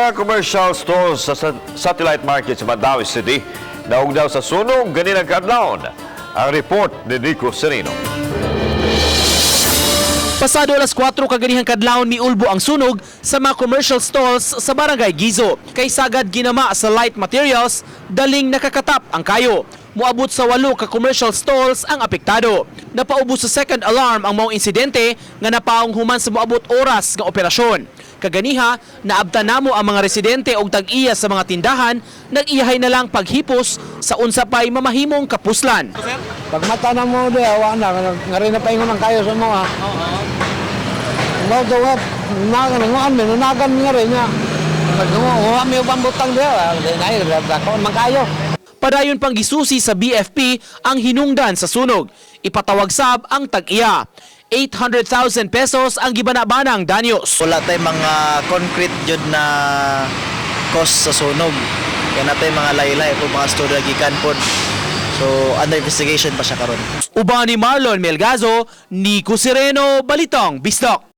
Mga commercial stalls sa satellite market sa Mandaue City naugdaw sa sunog ganinang kaadlawon. Ang report ni Nico Sereno. Pasado alas 4 kaganihang kadlawon miulbo ang sunog sa mga commercial stalls sa Barangay Guizo. Kay sagad ginama sa light materials, daling nakakatap ang kayo. Muabot sa 8 ka commercial stalls ang apektado. Napaubos sa second alarm ang maong insidente nga napaong human sa moabot oras nga operasyon. Kaganiha, naabtan namo ang mga residente og tag-iya sa mga tindahan, nag-iyahay na lang paghipos sa unsa pay mamahimong kapuslan. Pag mata na mo di, awa na, nga rin na paingon ang kayo sa mga. Mo to nga, nagan nga mi, nagan nga rin niya. Pag mo mi ubang butang di, di na dako man kayo. Padayon pang gisusi sa BFP ang hinungdan sa sunog. Ipatawag sab ang tag-iya. 800,000 pesos ang gibanabanang danyos. Wala tay mga concrete jud na cause sa sunog. Kaya natay mga laylay po mga storya gikan pod. So under investigation pa siya karon. Uban ni Marlon Melgazo, Nico Sereno, Balitang Bisdak.